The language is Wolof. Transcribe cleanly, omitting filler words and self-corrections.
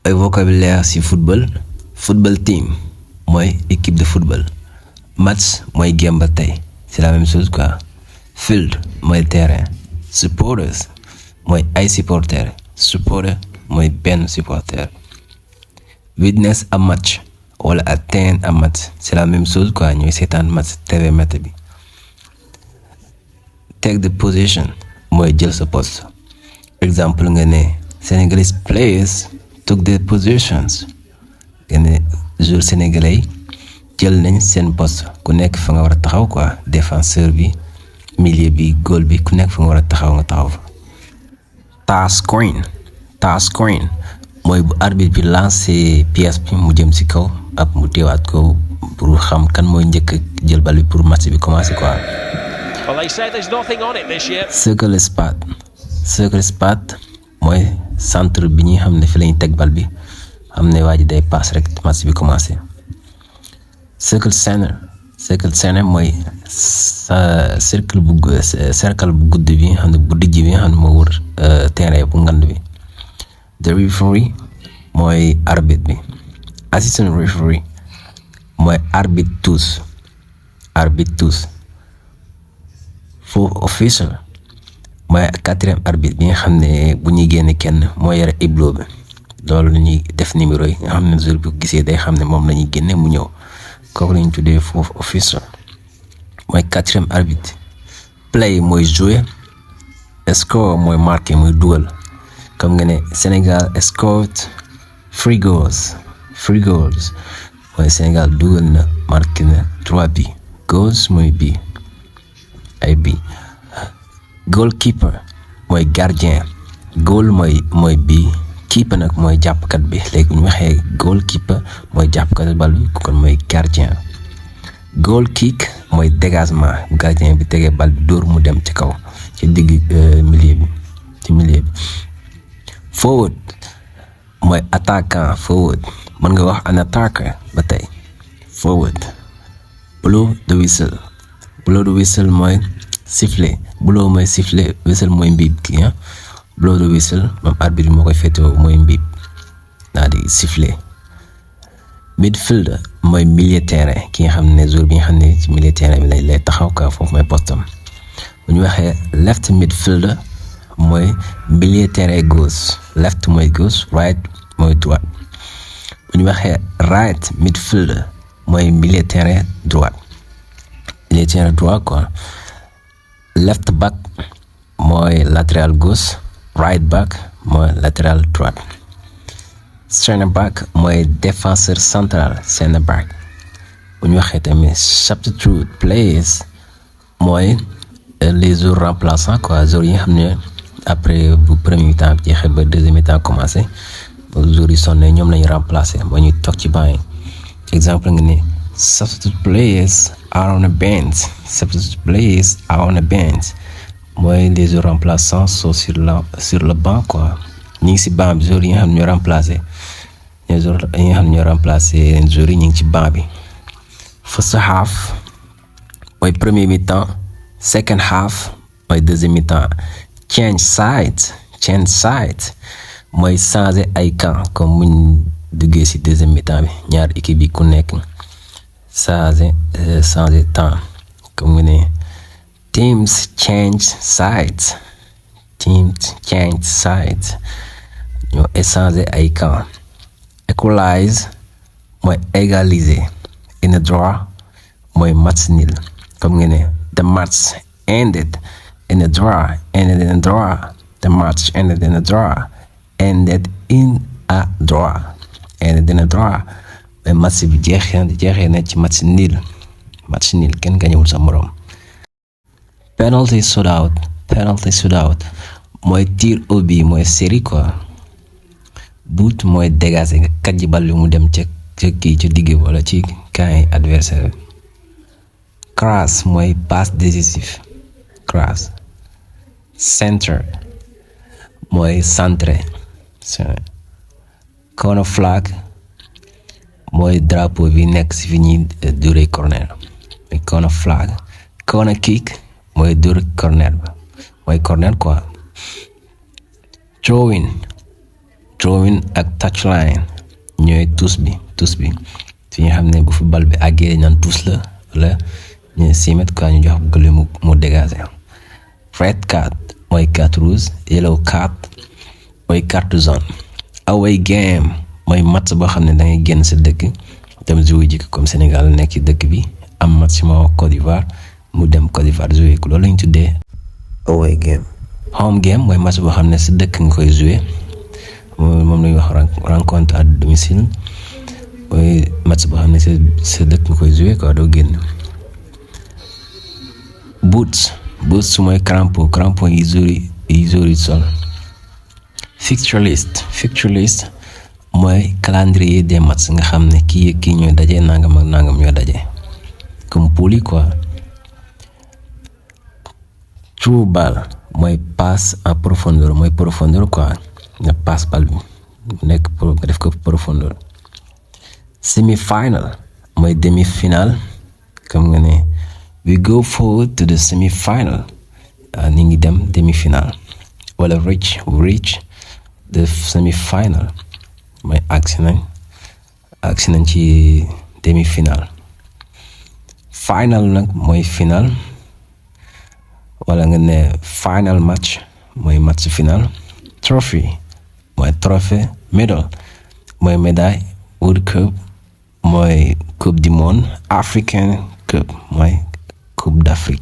ay vocabulaire ci football. Football team mooy équipe de football. Match mooy game ba tey c'est la même chose quoi. Field mooy terrain. Supporters mooy ay supporter. Supporter mooy benn supporter. Witness a match wala attend a match c'est la même chose quoi, ñooy seetaan match TV mat bi. Take the position mooy jël sa poste. Exemple nga ne Senegalese players took their positions. Nga ne joueur sénégalais jël nañ seen poste, ku nekk fa nga war a taxaw quoi, défenseur bi, milieu bi, goal bi, ku nekk fa nga war a taxaw nga taxaw fa. Toss screen mooy bu arbitre bi lancé pièce bi mu jëm ci kaw ak mu teewaat ko pour xam kan mooy njëkk jël bal bi pour match bi commencer quoi. Well, they say there's nothing on it this year. Circle spot mooy centre bi ñuy xam ne fi lañuy teg bal bi, xam ne waa ji day passe rek match bi commencer. Circle center mooy cercle bu gudd bi xam ne bu dijj bi xam ne moo wër terrain bu ngand bi. The referee mooy arbitre bi. Assistant referee mooy arbitre tous. Fourth official mooy quatrième arbitre bi nga xam ne bu ñuy génne kenn moo yore iblo bi, loolu la ñuy def numéro yi nga xam ne jour bu gisee day xam ne moom la ñuy génne mu ñëw, kooku la ñu tuddee fourth official mooy quatrième arbitre. Play mooy jouer. Score mooy marqué mooy dugal, comme nga ne Sénégal scored 3 goals mooy Sénégal dugal na marqué na 3 bi. Goals mooy bi ay bi. Goalkeeper mooy gardien. Goal mooy bi, keeper nag mooy jàppkat bi. Léegi bu ñu waxee goalkeeper mooy jàppkat bal bi, kon mooy gardien. Goal kick mooy dégagement, gardien bi tegee bal bi dóor mu dem ci kaw ci digg milieu bi. Forward mooy attaquant. Forward mën nga wax an attacker ba tey. Forward. Blow the whistle mooy sifflet. Blow mooy sifflet, whistle mooy mbiib ki blow the whistle moom arbitre bi moo koy féetewoo mooy mbiib daal di sifflet. Midfielder mooy milieu terrain, ki nga xam ne joueur bi nga xam ne ci milieu terrain bi lay taxaw ka foofu mooy postam. Bu ñu waxee left midfielder mooy milieu terrain gauche. Left mooy gauche, right mooy droite. Bu ñu waxee right midfielder mooy milieu terrain droite. Milieu terrain droit quoi. Left back mooy latéral gauche. Right back mooy latéral droite. Center back mooy défenseur central. Center back. Bu ñu waxee tamit substitute players mooy les joueurs remplaçants quoi, joueurs yi nga xam ne après bu premier mi-temps jeexee ba deuxième mi-temps commencé, ba joueurs yi sonné ñoom lañu remplacer ba ñuy toog ci banc yi. Exemple nga ne substitute players are on a bench. Mooy les joueurs remplaçants sont sur le banc quoi, ñi ngi ci banc bi. joueurs yi nga xam ne ñoo remplacer joueurs yi nga xam ne ñoo remplacer joueurs yi ñu ngi ci banc bi. First half mooy premier mi-temps. Second half mooy deuxième mi-temps. Change sides mooy changer ay camp, comme muñ duggee ci deuxième mi-temps bi ñaar équipe bi ku nekk changer temps, comme nga ne teams change sides ñoo échanger ay camp. Equalize mooy égaliser. In a draw mooy match nul, comme nga ne the match ended in a draw. The match ended in a draw. Mais match bi jeexee na ci match nul. Kenn gañewul sa morom. Penalty shootout mooy tir au but mooy série quoi. But mooy dégager nga kàjji bal bi mu dem ca digg wala ci camp adversaire. Cross mooy passe décisif. Center mooy centré. Corner flag mooy drapeau bi nekk ci fi ñuy dóoree corner. mooy corner flag. Corner kick mooy dóor corner ba mooy corner quoi. throwing ak touchline ñooy touche bi fi nga xam ne bu fi bal bi àggee naan touche la wala ñu 6 mètres quoi ñu jox gële mu dégager. Red card mooy carte rouge, yellow card mooy carte jaune. Away game mooy match boo xam ne da ngay génn sa dëkk dem jouer ji comme Sénégal nekk ci dëkk bi am match moo Côte d'Ivoire mu dem Côte d'Ivoire jouer ko loolu lañ tuddee away game. Home game mooy match boo xam ne sa dëkk nga koy jouer moom lañuy wax rencontre à domicile mooy match boo xam ne sa dëkk nga koy jouer quoi doo génn. Boots mooy crampon yi joueur yi sol. Fixture list mooy calendrier des matchs nga xam ne kii ñooy daje nangam ak nangam ñoo daje comme poule yi quoi. Through ball mooy passe en profondeur mooy profondeur quoi nga passe bal bi nekk nga def ko profondeur. Semi-final mooy demi-finale comme nga ne we go forward to the semi-final ni ngi dem demi-finale wala reach the semi-final mooy agsi nañ ci demi-finale. Final nag mooy final wala nga ne final match mooy match final. Trophy mooy trophée. Medal mooy médaille. World Cup mooy coupe du monde. African Cup mooy coupe d'Afrique.